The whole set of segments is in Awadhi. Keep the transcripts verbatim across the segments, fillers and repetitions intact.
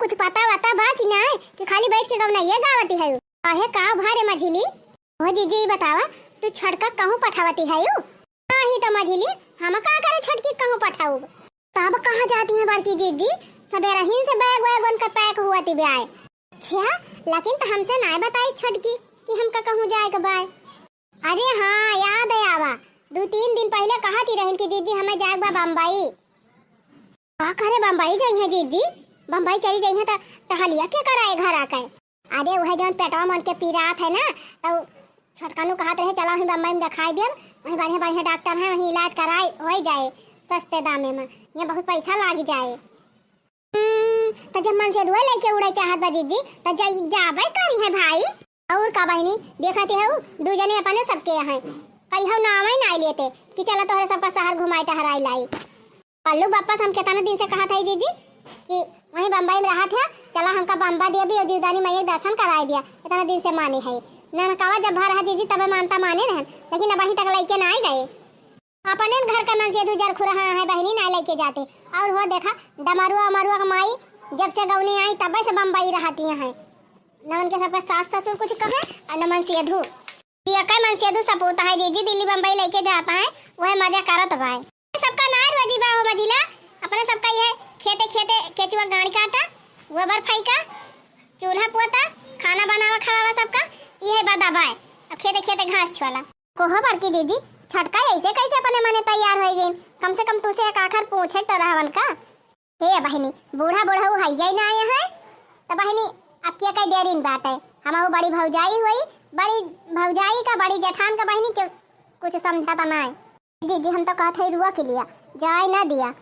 कुछ पता वता बा कि नाय कि खाली बैठ के गवनइये गावती हयू? अहे का भा रे मझिली? ओ जीजी, ई बतावा, तू छोटका कहूँ पठावती हयू? नाही तो मझिली, हम का करे छोटकी कहूँ पठाउब? तब कहाँ जाती हैं बड़की जीजी? सबेरहिन से बैग वैग उनका पैक हुआ ती ब्याय। अच्छा, लेकिन तो हमसे नाय बताई छोटकी कि हमका कहूँ जाए के बाय। अरे हाँ, याद है आवा, दू तीन दिन पहिले कहती रहिन कि जीजी हमें जाए के बा बम्बई। का करे बम्बई जइहें जीजी? बम्बई चली जइहें त टहलिया के कराए घर आके? अरे उहे जौन पेटवा मन के पीरात है ना, तो छोटकनू कहत रहे चला वहीं बम्बई में देखाई देब, वहीं बढ़िया बढ़िया डॉक्टर हैं, वहीं इलाज कराई होई जाए सस्ते दामे में, यहाँ बहुत पैसा लाग जाए। हम्म, तो जब मनसेधुआ लेके उड़े चाहत बा जीजी, तो जाई, जाबे करी है भाई। और का बहिनी, देखत हऊ, दू जने अपने सबके यहाँ, कहियो नाम ही नाई लेते कि चला तोहरे सबका शहर घुमाई टहराई लाई। पल्लू बप्पा से हम केतना दिन से कहत हई जीजी कि वहीं बम्बई में रहत है, चला हमका बम्बा देवी और जीवदानी मैया के दर्शन कराई दिया। इतना दिन से माने है, ननकावा जब भा रहा जीजी तबे मानता माने रहन, लेकिन अब अभी तक लइके ना आई गए। अपने घर का मनसेधू जर खुरहा है बहिनी, ना लइके जाते। और हो देखा, डमरुआ अमरुआ के माई जब से गौनी आई तबे से बम्बई रहती हैं, न उनके सबके सास ससुर कुछ कहे और न मनसेधू। ये कई मनसेधू सपूत है जीजी, दिल्ली बम्बई लइके जाता है, वह मजा करत बाय। सबका नाय रोजी बा हो मझिला, अपने सबका ये खेते खेते केचुआ गाड़ी काटा, गोबर फेंका, चूल्हा पोता, खाना बनावा खवावा सबका, ये बा दबाए। अब खेते खेते घास छुआला। कोहो बड़की दीदी, छोटका ऐसे कैसे अपने मने तैयार हो गई? कम से कम तुसे एक आखर पूछे तो रहवन का। हे बहिनी, बूढ़ा बुढ़ऊ हइये ना आए हैं, तो बहिनी, अब के कई देरिन बाटे, हमहू बड़ी भौजाई हुई, बड़ी भौजाई का, बड़ी जेठान का बहिनी के कुछ समझाता ना है। जीजी, हम तो कहत हई रुआ के लिया, जाए ना दिया,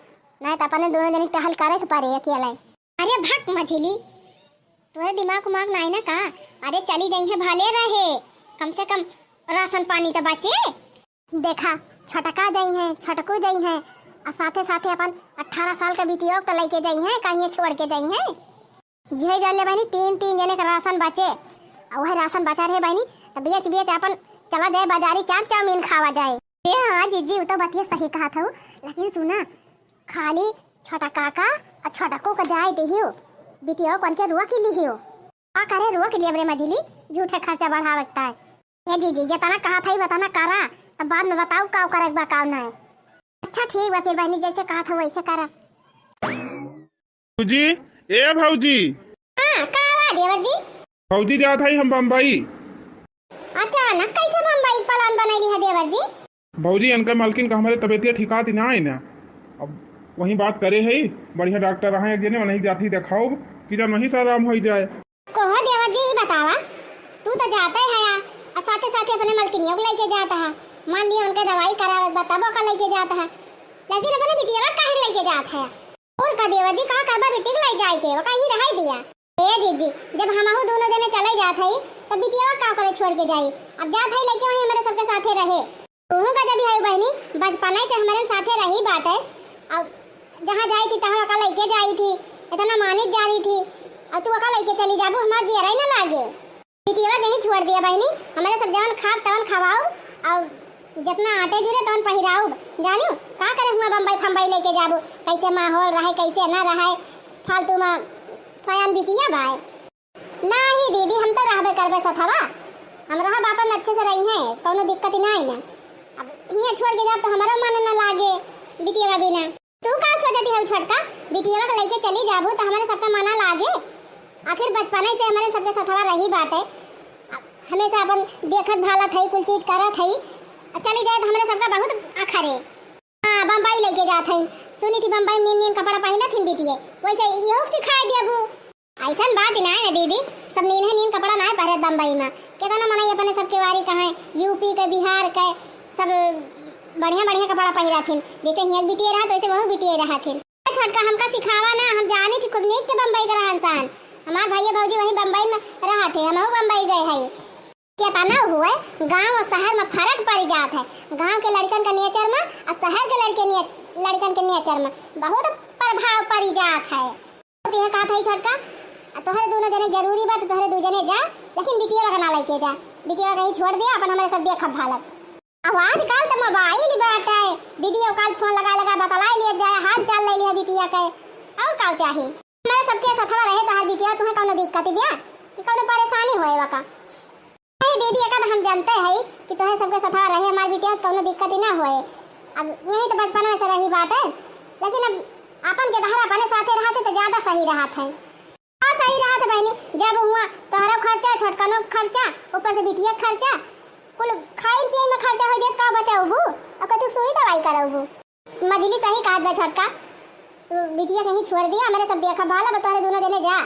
नहीं तो अपने दोनों जने टहल करे के पड़े अकेले। अरे भक मझिली, तोरे दिमाग उमाग नाई ना का? अरे चली जइहें भले रहे, कम से कम राशन पानी तो बचे। देखा, छोटका जइहें, छोटकू जइहें, और साथे साथे अपन अठारह साल के बिटियो के तो लइके जइहें, कहीं छोड़ के जइहें। जिहे जान ले बहिनी, तीन तीन जने का राशन बचे, और वह राशन बचा रहे बहिनी, तो बेच बेच अपन चला जाए बाजारी, चाट चाउमीन खावा जाए। ए हाँ जीजी, वो तो बतिया सही कहत हऊ, लेकिन सुना, खाली छोटा काका और छोटको का जाए दिहियो, बिटिया कौन के रोक लिहियो। का करे रोक लिया रे मझिली, झूठे खर्चा बढ़ावे के ताय। ए जीजी, जितना कहत हई उतना करा, तब बाद में बताऊ का करे के बा का ना। अच्छा ठीक बा फिर बहिनी, जैसे कहत हऊ वैसे करा। भौजी, ए भौजी। हाँ, का बा देवर जी? भौजी जात हई हम बम्बई। अचानक कैसे बम्बई के plan बनैली है देवर जी? भौजी, इनका मलकिन का हमरे तबियतिया ठिकात ही ना है ना। अब वहीं बात करे है, बढ़िया डॉक्टर रहे एक जने, वहीं जाती देखाओ कि जब वहीं से आराम हो जाए। कोहो देवर जी, ई बतावा, तू तो जाते है या, और साथे साथे अपने मलकिनियों को लेके जाता है। मान लिया उनके दवाई करावे बा तब ओका लेके जाता है, लेकिन अपने बिटिया काहे लेके जात है? और का देवर जी, का करबा बिटिया के ले जाए के, ओका ही रहाई दिया। ए दीदी, जब हमहू दोनों जने चले जात हई, तब बिटिया का करे छोड़ के जाई? अब जात हई लेके वहीं हमारे सबके साथे रहे। तूहू का जब है बहिनी, बचपने से हमारे साथे रही बाटे। अब जहाँ जाई थी तहाँ ओका लेके जाई थी, इतना मानित जानी थी, और तू ओका लेके चली जाबू, हमार जियरा ही ना लागे। बिटिया कहीं छोड़ दिया बहिनी, हमारे सब जवन खाब तवन खवाओ, और जितना आटे जुरे तवन पहिराउब। जानियो का करे हुआ बम्बई फम्बई लेके जाबू, कैसे माहौल रहे कैसे ना रहे, फालतू में सयान बिटिया बाय। नाही दीदी, हम तो रहबे करबे सथवा, हम रहब अपन अच्छे से रही हैं, कौनो दिक्कत ही नाही ना। अब हियाँ छोड़ के जाब तो हमारो मन ना लागे बिटिया बिना। तू का सोचती हऊ छोटका, बिटिया के लेके चली जाबू तो हमारे सबका मना लागे? आखिर बचपने से हमारे सबके सथवा रही बाटे, हमेशा अपन देखत भालत हई, कुल चीज करत हई, अब चली जाए तो हमारे सबका बहुत अखरे। हाँ, बम्बई लेके जात हई, सुनी थी बम्बई में नीन नीन कपड़ा पहिनत हिन बिटिये, वैसे इहो सिखाए देबू। ऐसन बात ही नाय ना दीदी, सब नीन है नीन कपड़ा नाय पहिरत बम्बई में। केतना मनई अपने सबके वारी कहे, यूपी के, बिहार के, सब बढ़िया बढ़िया कपड़ा पहिरत हिन। जैसे हियाँ बिटिये रहत, वैसे वहू बिटिये रहत हिन। छोटका हमका सिखावा ना, हम जानी थी खूब नीक के बम्बई के रहन सहन। हमार भैया भौजी वहीं बम्बई में रहत है, हमहू बम्बई गए हई। केतना हुए, गांव और शहर में फर्क पड़ जात है। गांव के लड़कन का नेचर में और शहर के लड़के ने-, लड़कन के नेचर में बहुत प्रभाव पड़ जात है। तो ये कहत है छोटका, आ तोहरे दोनों जने जरूरी बा, तो तोहरे दू जने जा, लेकिन बिटिया का ना लेके जा। बिटिया कहीं छोड़ दे, अपन हमारे सब देखब भालब। अब आजकल तो मोबाइल बाटे, वीडियो कॉल फोन लगा लगा बतलाई लिया जाए, हाल चाल ले लिया बिटिया के, और का चाही? हमरे सबके सथवा रहे तोहार बिटिया, तुहे कौनो दिक्कत बिया कि कौनो परेशानी होए वका? नहीं दीदी, एका तो हम जानते हई कि तोहे सबके सथवा रहे हमार बिटिया, कौनो दिक्कत ही ना होए। अब यही तो बचपन में से रही बात है, लेकिन अब आपन के तहरा अपने साथे रहत है तो ज्यादा सही रहत है। और सही रहत है बहनी, जब हुआ तोहरो खर्चा, छोटकनो खर्चा, ऊपर से बिटिया के खर्चा, कुल खाइन पियन में खर्चा हो जात, का बचाउबू? और कतु सुई दवाई करउबू? मझली सही कहत बा छोटका, तू बिटिया कहीं छोड़ दिया, हमरे सब देखा भाला बा, तोहरे दोनों जने जा।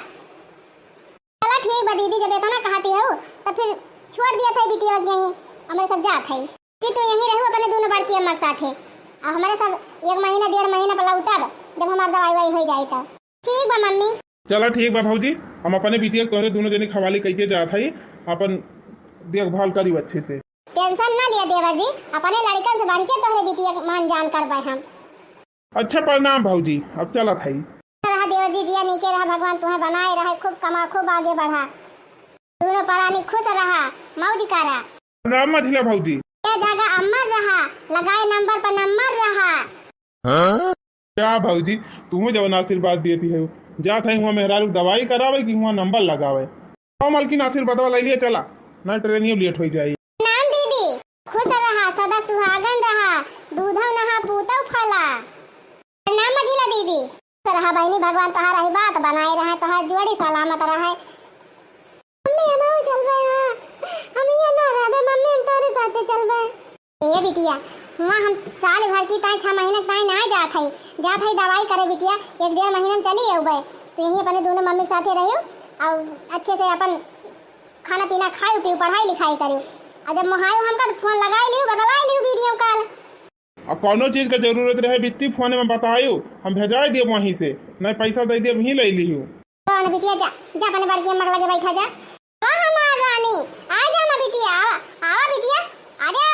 चला ठीक बा दीदी, जब इतना कहती हो तो फिर छोड़ दिया था बिटिया के यहीं, हमरे सब जात है। जी तू यहीं रहू अपने दोनों बड़की अम्मा के साथे, और हमरे सब एक महीना डेढ़ महीना पर लौटब, जब हमार दवाई वाई हो जाए तो। ठीक बा मम्मी। चला ठीक बा भौजी, हम अपने बिटिया के तोहरे दोनों जने के हवाले कइके जात हई, अपन देखभाल करी अच्छे से। टेंशन ना लिया देवर जी, अपने लड़कन से बढ़ के तोहरे बिटिया के मान जान करबे हम। अच्छा प्रणाम भौजी, अब चलत हई। रहा देवर जी, जिया नीके रहा, भगवान तुम्हें बनाए रहे, खूब कमा, खूब आगे बढ़ा, दोनों परानी खुश रहा, मौज करा। प्रणाम मझिला भौजी। ये जगह अमर रहा, लगाए नंबर पर नंबर रहा। हाँ? क्या भौजी, तुहूँ जवन आशीर्वाद देती है, जात है हुआ मेहरारू दवाई करावे कि हुआ नंबर लगावे? आओ मलकिन, आशीर्वादवा ले लिए चला, ना ट्रेनियो लेट हो जाई। प्रणाम दीदी, खुश रहा, सदा सुहागन रहा, दूधव नहा पूतव फला। प्रणाम मझिला दीदी। खुश रहा बहिनी, भगवान तोहार आशीर्वाद बनाए रहे, तोहार जोड़ी सलामत रहे। मम्मी, हम चलबे, हाँ, हम ये ना रहबे, मम्मी, हम तोरे साथे चलबे। ए बिटिया, हुआ हम साल भर की ताई, छह महीने की ताई ना जात हई, जात हई दवाई करे बिटिया, एक डेढ़ महीने में चली अउबे। तो यहीं अपने दोनों मम्मी के साथे रहियो और अच्छे से अपन खाना पीना खाइयो पियो, पढ़ाई लिखाई करियो। और जब मोहायो हमका तो फोन लगाई लियो, बतलाई लियो वीडियो कॉल। और कौनो चीज का जरूरत रहे बिट्टी फोन में बतायो, हम भेजाए देब वहीं से, नहीं पैसा दे देब, वहीं ले लियो। कौन बिटिया, जा, जा अपने बड़की अम्मा के लगे बैठा जा। ओ हमार रानी, आ जा ना बिटिया, आवा, आवा बिटिया। अरे,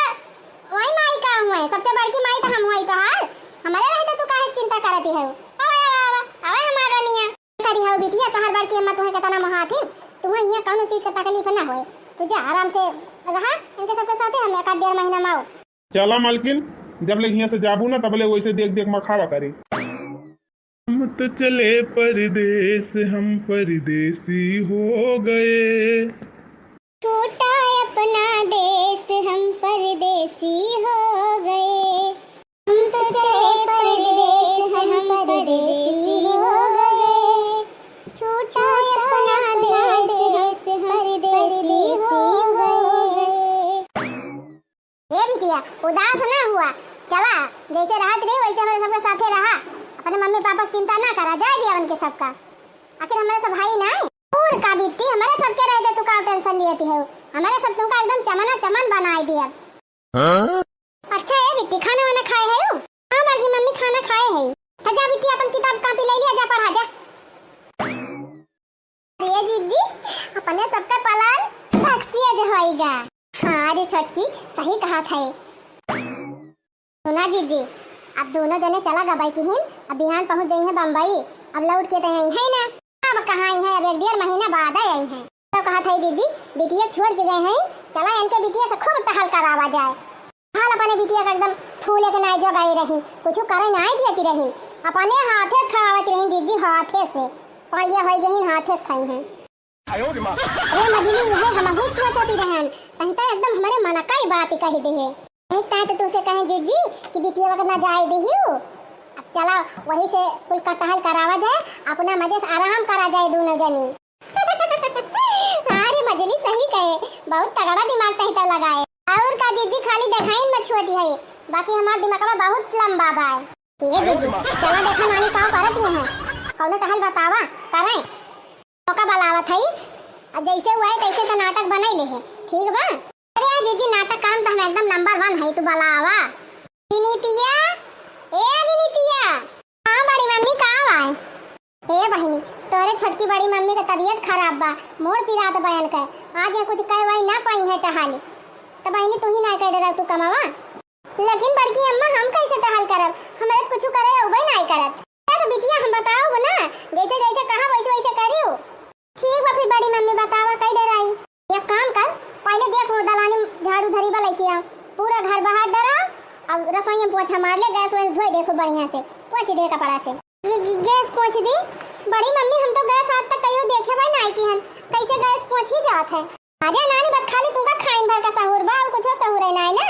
वही माई का हुए, सबसे बड़की माई तो हम हुई तोहार। हमारे रहते तू काहे चिंता करती है? आवा, आवा, आवा, आवा हमार रानिया। करी हो बिटिया, तोहार बड़की अम्मा तुहे कितना मोहाथिन, तुहे यहाँ कौनो चीज का तकलीफ ना होए। तू जा आराम से रहा, इनके सबके साथे हम एक आध डेढ़ महीना में आओ। चला मालकिन, जब ले हियां से जाबू ना, तब ले वैसे देख देख मखावा करी। हम तो चले परदेस, हम परदेसी हो गए। छूटा अपना देश, हम परदेसी हो गए। हम तो चले परदेस, हम परदेसी हो गए। छूटा अपना देश, हम परदेसी हो गए। ए बिटिया, उदास ना हुआ, चला, जैसे रहत रही वैसे हमरे सबके साथे रहा। अपने मम्मी पापा की चिंता ना करा, जाए दिया उनके सबका। आखिर हमरे सब भाई ना है। और का बिट्टी, हमरे सबके रहते तू का टेंशन लेती है? हमरे सब तुमका एकदम चमना चमन बनाए दिया। हाँ? अच्छा ए बिट्टी, खाना वाना खाए है? हाँ बड़की मम्मी, खाना खाए है। तो जा बिट्टी, अपन किताब कॉपी ले लिया, जा पढ़ा जा। अरे जिज्जी, अपने सबका प्लान सक्सेस होइगा। हाँ रे छोटकी, सही कहा था। सुना जिज्जी, अब दोनों जने चला गबाई किहिन, अब बिहान पहुँच जाई है बम्बई। अब लौट के तो आई है ना, अब कहाँ आई है, अब एक डेढ़ महीना बाद आई है। तो कहा था जिज्जी, बिटिया छोड़ के गए हैं, चला इनके बिटिया से खूब टहल करावा जाए। हाल अपने बिटिया का एकदम फूले के नाई जोगाई रही, कुछ करे नाई देती रही, अपने हाथे से खवावत रही जिज्जी, हाथे से। पड़िया होई गई, हाथे से खाई हैं। अरे मझली, यह हमहू सोचती रहन, कहीं तो एकदम हमारे मन का ही बात ही कह दे है। नहीं ताई तो तुमसे कहें जिज्जी कि बिटिया वक्त ना जाए दिहियो। अब चला वही से कुल कटहल करावा जाए, अपना मजे से आराम करा जाए दोनों जनी। हाँ रे मझली, सही कहे, बहुत तगड़ा दिमाग कहीं तो लगाए। और का जिज्जी, खाली देखाइन में छोटी है, बाकी हमार दिमागवा बहुत लंबा बा। ये जिज्जी, चला देखा नानी का करत ये है, कौनो टहल बतावा करे। ओका बलावत हई, आ जैसे हुआ है तैसे तो नाटक बनाई ले है, ठीक बा? अरे जिज्जी, नाटक करम तो हम एकदम नंबर वन हई, तू बलावा। विनीतिया, ए विनीतिया। हाँ बड़ी मम्मी, का आवा है? ए बहिनी, तोहरे छोटकी बड़ी मम्मी का तबीयत खराब बा, मोड़ पिरात बयन के, आज ये कुछ कह वही ना पाई है टहाली। तो बहिनी तू ही ना कह डरा तू कमावा। लेकिन बड़की अम्मा हम कैसे टहल करब, हमरे तो कुछ करे उबे नाई करत। तो बिटिया हम बताओ ना, जैसे जैसे कहा वैसे वैसे करियो। ठीक बा फिर बड़ी मम्मी बतावा कई डराई। एक काम कर, पहले देख वो दलानी में झाड़ू धरी बा लेके आओ, पूरा घर बाहर डरा, अब रसोई में पोछा मार ले, गैस वैस धोए देखो बढ़िया से, पोछ दे कपड़ा से। ग-, ग-, गैस पोछ दी। बड़ी मम्मी, हम तो गैस आज तक कहियो देखे भाई नाई की हन, कैसे गैस पोंछी जात है? अरे नानी, बस खाली तुमका खाइन भर का सहूर बा, और कुछ सहूर है नाई ना।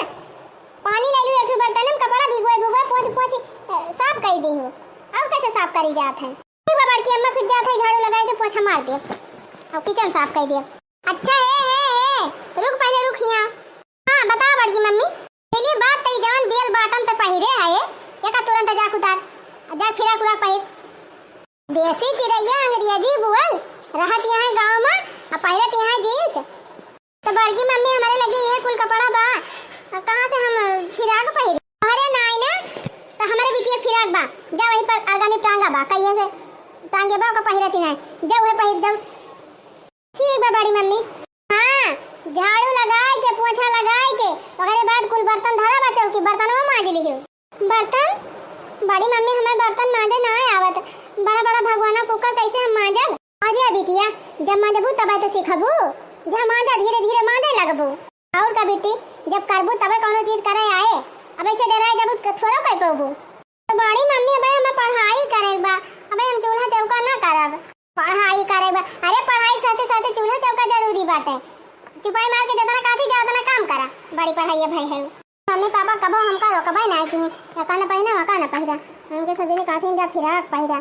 पानी ले लू एक ठो बर्तन में, कपड़ा भिगोए भिगोए पोंछ पोंछ, अ, साफ कर दी हूँ। और कैसे साफ करी जात है? ठीक बा बड़की अम्मा, फिर जात है झाड़ू लगाए के पोछा मार दे और किचन साफ कर दे। अच्छा, हे, हे, हे, रुक, पहले रुक हियाँ। हाँ, बता बड़की मम्मी। चलिए बात तई जवन बेल बाटम त पहिरे है, एका तुरंत जाक उतार, जाक फिराक उराक पहिर। देसी चिरैया अंग्रेजी बोल, रहत यहाँ गाँव में, आ पहिरत यहाँ जींस। त बड़की मम्मी हमरे लगे यह कुल कपड़ा बा, आ कहाँ से हम फिराक पहिरे? अरे नाई ना, त हमरे बिटिया फिराक बा, जा वहीं पर आगानी टांगा बा, कहिए से टांगे बा, ओका पहिरत ही नाई, जा वह पहिर दो। ठीक बा बड़ी मम्मी। हाँ, झाड़ू लगाए के, पोछा लगाए के, ओकरे बाद कुल बर्तन धरा बा चौकी, बर्तनवा मांज लिहियो। बर्तन? बड़ी मम्मी, हमें बर्तन मांजे ना आवत। बड़ा बड़ा भगवाना कुकर कैसे हम मांजब? अरे बिटिया, जब मांजबू तबे तो सीखबू। जब मांजा धीरे धीरे मांजे लगबू। और का बिट्टी, जब करबू तबे कौनो चीज करे आए। अब ऐसे डराए जबू तो थोड़ा कर पाबू। तो बड़ी मम्मी, अबे हमें पढ़ाई करे बा, अबे हम चूल्हा चौका ना करब। पढ़ाई करे बा, अरे पढ़ाई साथे साथे चूल्हा चौका जरूरी बाटे। चुपाई मार के जितना काफी जा उतना काम करा, बड़ी पढ़ाई भई है। मम्मी पापा कबो हमका रोकबे ना की, एका न पहिरा, ओका न पहिरा। हमके सब जने कहथिन जा फिराक पहिरा,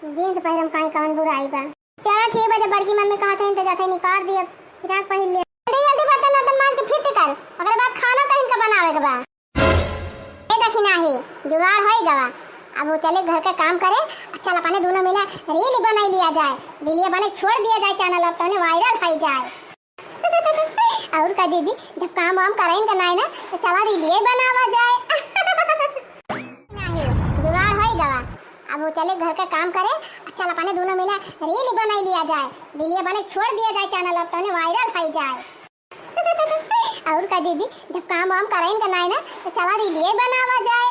जींस पहिरम, काहे कौन बुराई बा। चला ठीक बा, जब बड़की मम्मी कहत हईन त जाते निकाल दिए, फिराक पहिर लिया। जल्दी जल्दी बर्तन वर्तन मांज के फिट कर, ओकरे बाद खाना तो इनका बनावे के बा। ए देखी नाही, जुगाड़ होई गवा। अब वो चले घर का काम करे, चल अपने दोनों मिला रील बनाई लिया जाए, रीलिया बने छोड़ दिया जाए, चैनल अब तने वायरल होई जाए। और का जीजी, जब काम वाम करें का नाई ना, तो चला रीलिया बनावा जाए। नाही, जुगाड़ होई गवा। अब वो चले घर का काम करे, चल अपने दोनों मिला रील बनाई लिया जाए, रीलिया बने छोड़ दिया जाए, चैनल अब तने वायरल होई जाए। और का जीजी, जब काम वाम करें का नाई ना, तो चला रीलिया बनावा जाए।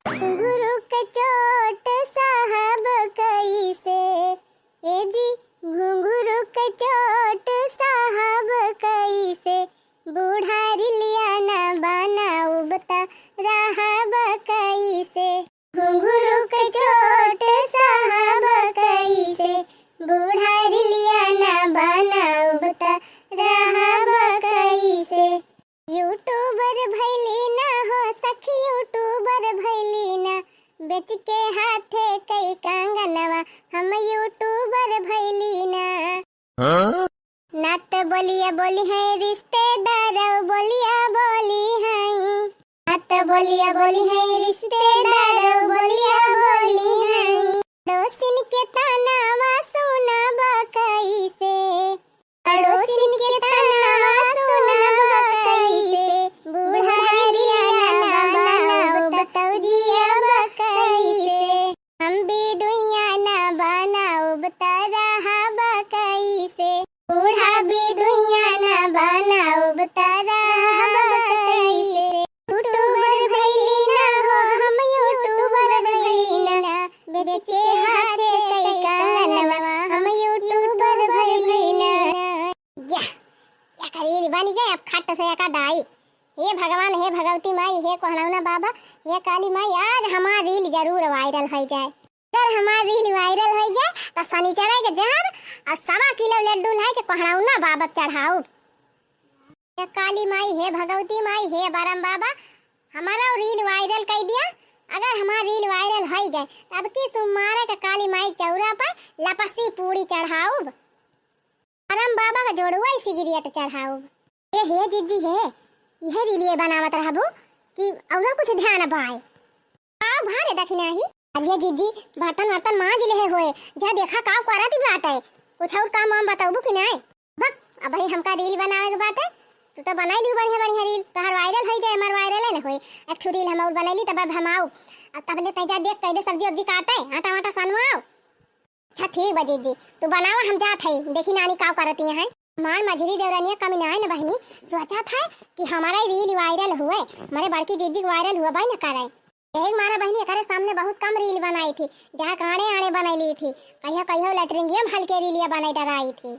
घुंघरू के चोट साहब कैसे, ए जी, घुंघरू के चोट साहब कैसे, बूढ़ा रीलिया न बनाउब त रहब कैसे। घुंघरू के चोट साहब कैसे, बूढ़ा रीलिया न बनाउब त रहब कैसे। यूट्यूबर भैली ना हो सखी, यूट्यूबर भैली ना, बेच के हाथे कई कंगनवा, हम यूट्यूबर भैली ना। हाँ? नात बोलिया बोली है रिश्तेदार, बोलिया बोली है। नात बोलिया बोली है रिश्तेदार, बोलिया बोली है। पड़ोसिन के तानावा सुनब कैसे, पड़ोसिन के तानावा सुनब कैसे, बूढ़ा रीलिया ना बनाउब त जियब कैसे। हम बिडुइया ना बनाउब त रहब कैसे, बूढ़ा बिडुइया ना बनाउब त रहब कैसे। यूट्यूबर भैली ना हो, हम यूट्यूबर भैली ना, बेचे हाथे कई कंगनवा, हम यूट्यूबर भैली ना। या, या करी बनी गए अब खट से एका डाई। हे भगवान, हे भगवती माई, हे कोहड़ौना बाबा, हे काली माई, आज हमार रील जरूर वायरल होई जाए। अगर हमार रील वायरल होई गए, त शनिचर के जाब और सवा किलो लड्डू लाई के कोहड़ौना बाबा चढ़ाउब। हे काली माई, हे भगवती माई, हे बरम बाबा, हमारा रील वायरल कर दिया। अगर हमार रील वायरल होई गए, त अब की सोमारे के काली माई चौरा पर लपसी पूड़ी चढ़ाउब। करम बाबा का जोड़ुआ सिगरेट चढ़ाउब। ए हे जीजी हे, यह रीलिए बनावत रहबू कि औरो कुछ ध्यान बाय? का भारे दखिनाही? अरे जीजी, बर्तन वर्तन मांज लेहे होए, जा देखा का करत बाटे, कुछ और काम वाम बतौबू कि नाय? बक, अबही हमका रील बनावे के बाटे, तू तो बनाई लिहू बढ़िया बढ़िया रील, तोहार वायरल होई जाए, हमार वायरल न होए। एक ठो रील हम और बनैली, तब अब हम आऊ, अब तब ले तैं जा देख कैदे सब्जी उब्जी काटे, आटा वाटा सनवाओ। अच्छा ठीक बा जीजी, तू बनावा, हम जात हई, देखी नानी का करत हैं। हमार मझली देवरनिया कमी नाय न बहिनी, सोचत है कि हमारा ही रील वायरल हुए, हमारे बड़की जीजी के वायरल हुआ भाई न करे। यही मारा बहिनी एकरे सामने बहुत कम रील बनाई थी, जहाँ आड़े आड़े बनाई ली थी, कहियो कहियो लेटरिंगियम हल्के रीलिया बनाई डराई थी।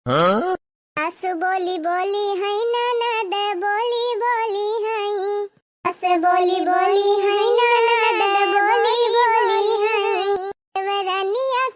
हाँ? सास बोली बोली है, ननद बोली बोली है। सास बोली बोली है, ननद बोली बोली है। देवरनिया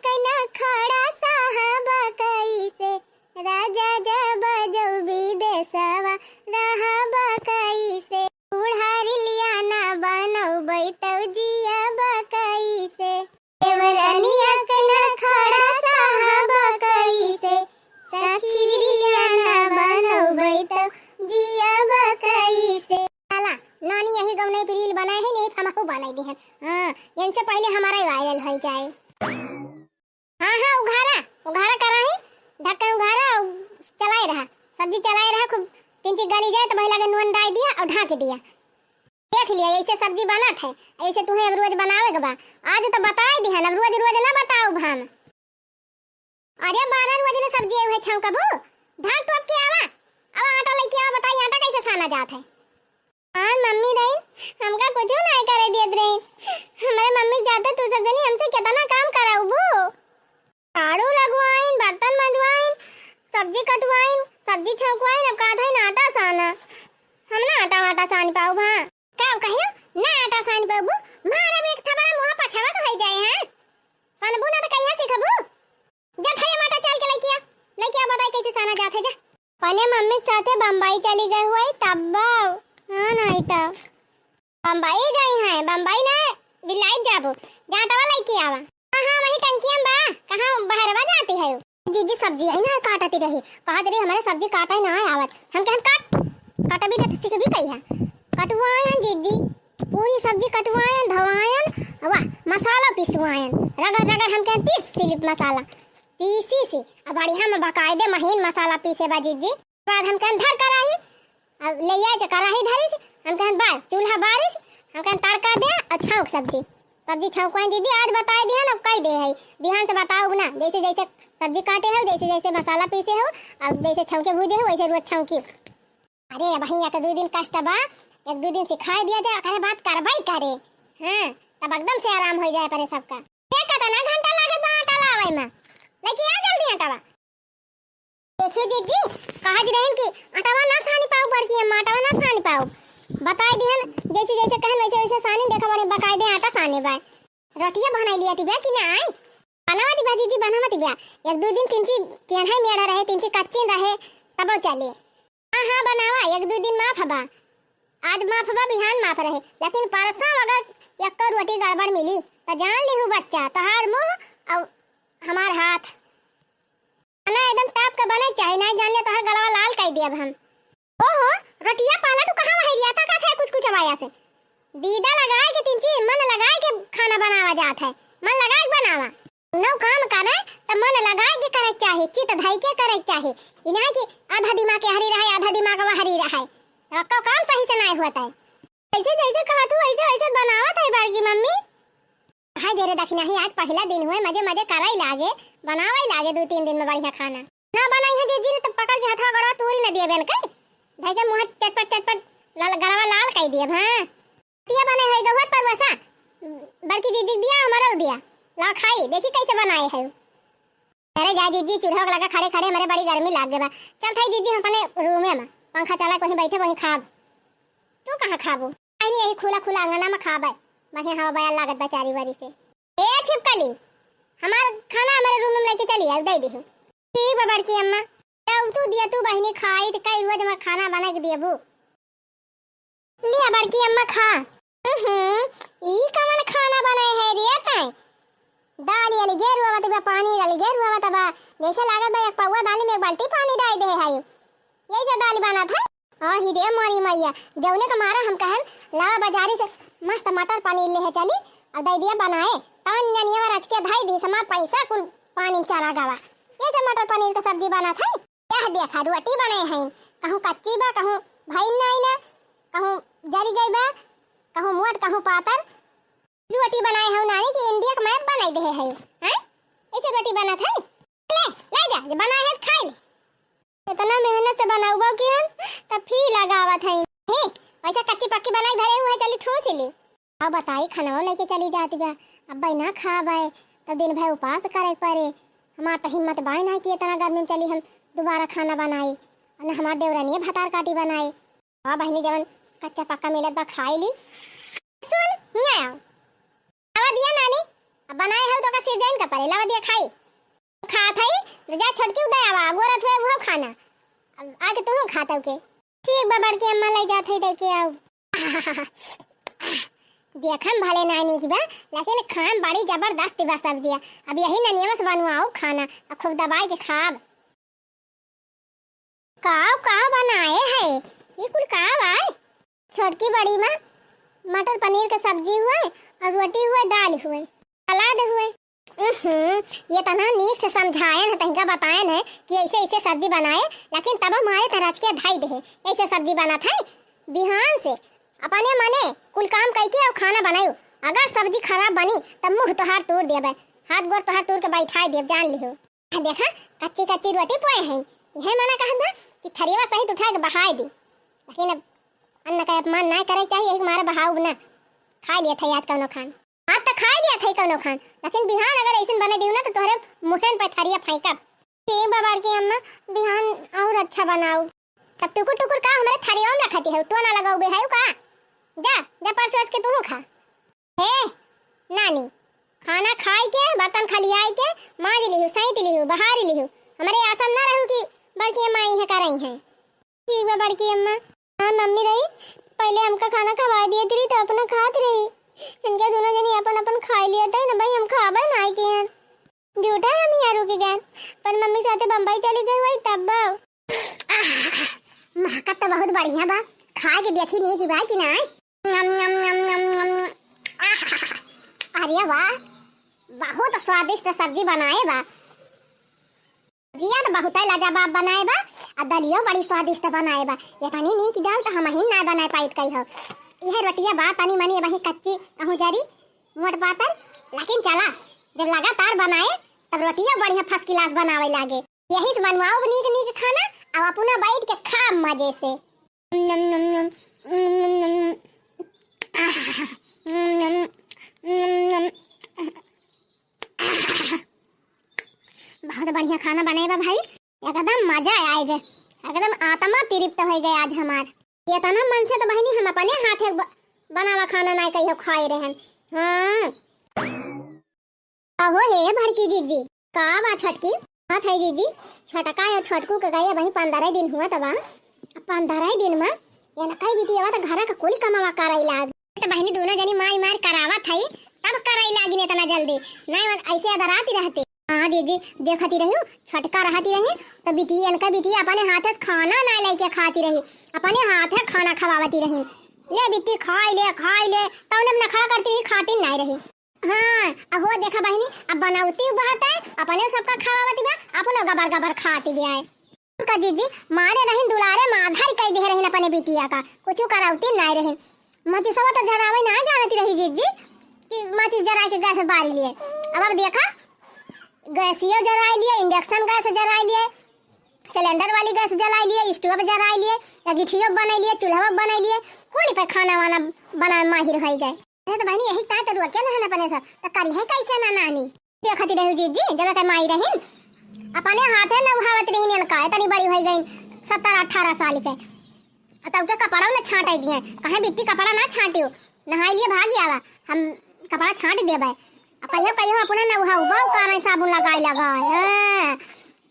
reel बनाए है, नहीं हमहू बनाई दिहन। हाँ, इनसे पहले हमारा ही viral हो जाए। हाँ, हाँ, उघारा, उघारा कराही, ढक्कन उघारा, अउ चलाए रहा, सब्जी चलाए रहा, खूब तिनची गली जाए तो वही लगे नून डाल दिया अउ ढाँक दिया। देख लिया, ऐसे सब्जी बनत है, ऐसे तुहे अब रोज बनावे के बा। आज तो बताई दिहन, अब रोज रोज ना बताउब हम। अरे बारह रोज ले सब्जी उहे छौंकबू, ढाँक टोप के आवा, अब आटा लेके आवा, बताई आटा कैसे साना जात है। हाँ मम्मी रही, हमका कुछ नहीं करे देत रही। हमारे मम्मी जाते तू सब जनी हमसे कितना काम कराउबू। झाड़ू लगवाइन, बर्तन मंजवाइन, सब्जी कटवाइन, सब्जी छौंकवाइन, अब कहत हइन आटा साना। हम ना आटा वाटा सान पाउब, हाँ। का कहियो? ना आटा सान पाउबू? मारब एक थपरा मुँह पछवा के होइ जाए, हाँ? सनबू ना तो कहिया सीखबू? जा थरिया माटा चाल के लइके आ, लइके आ, बताई कैसे साना जात है, जा। अपने मम्मी के साथे बम्बई चली गए हुए तब। हाँ, नहीं तो बम्बई गई हैं, बम्बई ना बिलाइत जाबो, जा आटवा लइके आवा। हाँ, हाँ, वही टंकिया में बा, कहाँ बहरवा जाती है? जीजी सब्जी है ना काटती रही, कहत रही हमारे सब्जी काटे ना आवत। हम कहन काट, काटबी ना तो सीखबी कहिया? कटवायन जीजी, पूरी सब्जी कटवायन, धोवायन, वाह, मसाला पिसवायन, रगड़ रगड़ हम कहन पीस सिलिप मसाला, पीसी सी, अब बढ़िया में बकायदे महीन मसाला पीसे बा जीजी। बाद हम कहन धर कराही, अब ले आए के कराही धरिस, हम कहन बार, चूल्हा बारिस, हम कहन तड़का दे अउ छौंक सब्जी। सब्जी छौंकवाइन जीजी, आज बताई दिहन, अब कई दे है, बिहान से बताउब ना, जैसे जैसे सब्जी काटे हो, जैसे जैसे मसाला पीसे हो, अब जैसे छौंके भूजे हो, वैसे रोज छौंकी। अरे, अब ही एक दू दिन कष्ट बा, एक दू दिन सिखाई दिया जाए, ओकरे बाद करबई करे। हाँ, तब एकदम से आराम होइ जाए परे सबका। ये कितना घंटा लागत बा आटा लावे में? लेके आ जल्दी आटावा। देखिए जीजी, कहत रहन कि आटावा ना सानी पाउब बड़की अम्मा, आटावा ना सानी पाउब। बताई दिहन, जैसे जैसे कहन वैसे वैसे सानी, देखा बने बकायदे आटा साने बा। रोटिया बनाई लिया तिबिया कि ना आई? बनावा तिबिया जीजी, बनावा तिबिया। एक दू दिन तिनची टेढ़ा मेढ़ा रहे, तिनची कच्ची रहे, तबो चले। हाँ, हाँ, बनावा, एक दू दिन माफ बा। आज माफ बा, बिहान माफ रहे, लेकिन परसों अगर एक्को रोटी गड़बड़ मिली, तो जान लिहू बच्चा, तोहार मुँह अउ हमार हाथ। खाना एकदम top के बने चाही, नहीं जान ले तोहार गलवा लाल कई दियब हम। ओहो, रोटिया पहला तू कहाँ वही रिया था, का खाए कुछ कुछ आवाया से? दीदा लगाए के तिनची, मन लगाए के खाना बनावा जात है, मन लगाए के बनावा। नौ काम करे त मन लगाए के करे के चाही, चित धई के करे के चाही। ई नाही कि आधा दिमाग के हरी रहे, आधा दिमाग वहरी रहे। तो आपका काम सही से नाही होत है। जैसे जैसे कहत हूँ, वैसे वैसे बनावत है बड़की मम्मी। हाय दे रे दखिनाही, आज पहिला दिन हुए, मजे मजे करई लागे, बनावई लागे दू तीन दिन में बढ़िया खाना। ना बनाई है जीजी, तो पकड़ के हथवा गोड़वा तूरी न दिए बेन के। धई के मुँह चटपट चटपट लाल, गलवा लाल कई दिए, हाँ। तिया बने है गहुआ परुआ सा, बड़की जीजी दिया, हमारा दिया, ला खाई, देखी कैसे बनाए है। अरे जा जीजी, चूल्हा के लगा खड़े खड़े हमारे बड़ी गर्मी लाग गए बा। चल थाई जीजी, हम अपने रूमे में पंखा चला, कहीं बैठे वहीं खाब। तू कहाँ खाबू? आई नहीं, यही खुला खुला अंगना में खाबे, बढ़िया हवा बयार लागत बा चारी बारी से। ए छिपकली, हमार खाना हमारे रूम में लेके चली आओ, दे देहु। ठीक बा बड़की अम्मा, जाऊ तू दिया तू बहिनी खाई, तो कई रोज हमार खाना बना के दियबू। लिया बड़की अम्मा खा। हम्म, ई कवन खाना बनाए है रे तैं? दाल अलगे रुआवत बा, पानी अलगे रुआवत बा। जैसे लागत बा एक पौवा दाल में एक बाल्टी पानी डाल दे है। यही से दाल बनत है। आही रे मोरी मैया, जौने के मारा हम कहन लावा बाजारी से मस्त मटर पनीर ले है चली, अब दे दिया बनाए। तवन ननिया रच के धाई दी, हमार पैसा कुल पानी में चला गवा। ये से मटर पनीर के सब्जी बनत है। यह देखा, रोटी बने हैं, कहूँ कच्ची बा, कहूँ भइन नाई ना, कहूँ जरी गई बा, कहूँ मोट, कहूँ पातर। रोटी बनाए हौ नानी कि India के map बनाई दे है, हैं? ऐसे रोटी बनत है? ले, ले जा, जे बनाए है खाई। इतना मेहनत से बनाउबो कि हम, तब फिर लगावत है। हे, वैसे कच्ची पक्की बनाई धरे हुए चली ठूस ली। अब बताई, खाना लेके चली जाती बा, अब भाई ना खाबे, तो दिन भर उपास करे के पड़े। हमार तो हिम्मत बाय ना कि इतना गर्मी में चली हम दोबारा खाना बनाई, और ना हमार देवरानी भतार काटी बनाई। हाँ बहिनी, जवन कच्चा पक्का मिलत बा खाई ली। सुन, हियाँ आओ। लावा दिया नानी, अब बनाए हो तो का सिर जैन का परे, लावा दिया खाई। खात है, तो जा छोटकी उदय आवा, गोरत हुए वो खाना। अब आके तुहू खात हो के। ठीक बा बड़की अम्मा, ले जात है, दे के आओ। देखम भले ना नीक बा, लेकिन खाम बड़ी जबरदस्त बा सब्जिया। अब यही ननियम से बनवाओ खाना, अब खूब दबाई के खाब। का, का बनाए है? ये कुल का बा? छोटकी बड़ी माँ, मटर पनीर के सब्जी हुए और रोटी हुए, दाल हुए, सलाद हुए। उहुं, ये तना नीक से समझायन है, तहिका बतायन है कि ऐसे ऐसे सब्जी बनाए, लेकिन तब मारे त रच के धई दे, ऐसे सब्जी बनत है। बिहान से अपने मने कुल काम कइके और खाना बनायु। अगर सब्जी खराब बनी, तब मुँह तोहार तोड़ देबे, हाथ गोड़ तोहार तोड़ के बैठाए देब, जान लिहो। आ देखा, कच्ची कच्ची रोटी पोए हैं, यह मना कहत बा कि थरिया सहित उठा के बहाए दी, लेकिन अब अन्न का अपमान ना करे चाहिए, यही मारे बहाउब ना। खा लिया था आज कौनो खान, आज तो खा लिया था कौनो खान, लेकिन बिहान अगर ऐसन बने दिहु ना, तो तोहरे मुँहन पे थरिया फेंकब। ठीक बा बड़की अम्मा, बिहान और अच्छा बनाउ। तब टुकुर टुकुर का हमरे थरिया में रखती है, टोना लगाउबे है का? जा, जा परसों के तू खा। हे नानी, खाना खाई के, बर्तन खलियाई के, माज लिहु, सैंत लिहु, बहारी लिहु। हमरे आसन ना रहू कि बड़की अम्मा इहे करई हैं। ठीक बा बड़की अम्मा। हाँ मम्मी रही, पहले हमका खाना खवाई दिए रही तो अपना खात रही। इनके दोनों जनी अपन अपन खाई लिए थे ना भाई, हम खाबे ना के हैं। झूठा हम यहाँ रुक गए, पर मम्मी साथे बम्बई चली गई हुई तब। आह, महकत तो बहुत बढ़िया बा, खा के देखी नहीं कि बा कि ना। नम, नम, नम, नम, नम। आह, अरे वाह, बहुत स्वादिष्ट सब्जी बनाए बा। जिया तो बहुत लाजवाब बनाए बा, आ दलियो बड़ी स्वादिष्ट बनाए बा। ये तनी नीक दाल तो हम ही ना बनाए पाइत कही हो। यह रोटिया बा तनी मनी वही कच्ची कहूँ जरी मोट पातर, लेकिन चला जब लगातार बनाए तब रोटियो बढ़िया first class बनावे लागे। यही से बनवाओ नीक नीक खाना, अब अपना बैठ के खा मजे से। नम, नम, नम, नम, नम, नम। आह, नम, नम, नम, नम। बहुत बढ़िया खाना बने बा भाई, एकदम मजा आए गए, एकदम आत्मा तृप्त हो गए आज हमार। इतना मन से तो बहिनी हम अपने हाथे ब-, बनावा खाना नाय कहियो खाए रहन। हाँ। अहो हे बड़की जीजी, का बा छोटकी? बात है जीजी, छोटका या छोटकू के गए वही पंद्रह दिन हुआ तबा। पंद्रह दिन में ये न कई बिटिया तो घर का कुल कमावा करई लाग। तो बहिनी दोनों जनी माई मार करावत है, तब करई लागिन इतना जल्दी। नहीं मन ऐसे अदराती रहते। हाँ जीजी, देखती रही, छोटका रहती रही, तो बिटिया इनका बिटिया अपने हाथे से खाना ना लेके खाती रही, अपने हाथे खाना खवावती रही। ले बिट्टी खाई ले, खाई ले, तौने अपना खड़ा करती रही, खाती नहीं रही। हाँ, अहो देखा बहिनी, अब बनौती बहुत है, अपने सबका खवावती बा, अपनो गबर गबर खाती भी आए। का जीजी, मारे रहिन दुलारे माधर कई दे रहिन अपने बिटिया का, कुछ करौती नहीं रहिन। माचिसवा तो जरावे ना जानती रही जीजी, कि माचिस जरा के गैस बारी लिए। अब, अब देखा, गैसियो जराई लिए, induction गैस जराई लिए, सिलेंडर वाली गैस जराई लिए, stove जराई लिए, या गिठियो बनाई लिए, चूल्हा बनाई लिए, कुल पे खाना वाना बनाए माहिर होई गए। अरे तो बहिनी, यही ताय तो रुआ के नहन अपने सब, तो करी है कैसे ना नानी? देखती रहू जीजी, जब के माई रहिन, अपने हाथे नउहावत रहिन इनका, इतनी बड़ी होई गई, सत्रह अठारह साल के। आ तब के कपड़ा न छाटे दिए, कहे बिट्टी कपड़ा ना छाटियो, नहाई लिए भागी आवा, हम कपड़ा छाट देबे। आ कहियो कहियो अपने नउहाऊ बाऊ का में साबुन लगाई लगाए, हाँ।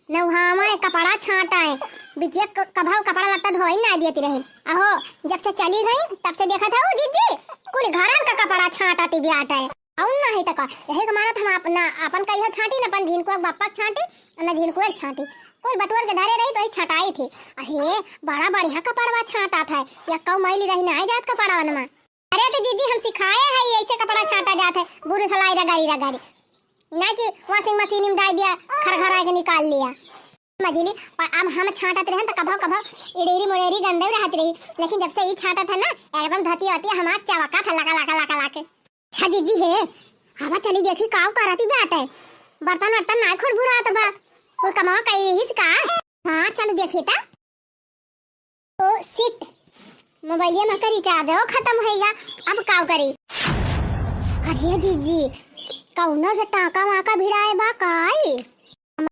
नउहावा है, कपड़ा छाटा है, बिटिया क-, कभाऊ कपड़ा लत्ता धोई ना देती रही। अहो, जब से चली गई, तब से देखत है, ओ जीजी, कुल घरन का कपड़ा छाटा ती ब्याट है। अउर ना है तो का, यही के मारत हम अपना, अपन कहियो छाटी, न अपन झिनको एक बप्पा के छाटी, न झिनको एक छाटी। कुल बटोर के धरे रही तो ही छटाई थी। अहे, बड़ा बढ़िया कपड़वा छाटा था, या कऊ मैली रही ना जात कपड़वन में। अरे तो जीजी, हम सिखाए है, ऐसे कपड़ा छाटा जात है, बुरु सलाई रगड़ी रगड़ी। ना कि washing machine में डाल दिया, खरखरा के निकाल लिया। मझिली, पर अब हम छाटत रहन त कभो कभो इड़ेरी मुड़ेरी गंदे रहत रही, लेकिन जब से ई छाटत है ना, एकदम धतिया वतिया हमार चवका था, लका, लका, लका, लका। अच्छा जीजी हे, हवा चली देखी काव करती बाटे, बर्तन वर्तन ना खुरभुरात बा, कुल कमावा कई रहीस का? हाँ, चल देखी ता। ओ shit, मोबाइलिया में का recharge हो खत्म होइगा, अब काव करी? अरे जीजी, कौनो से टाका वाका भिड़ाए बा काई?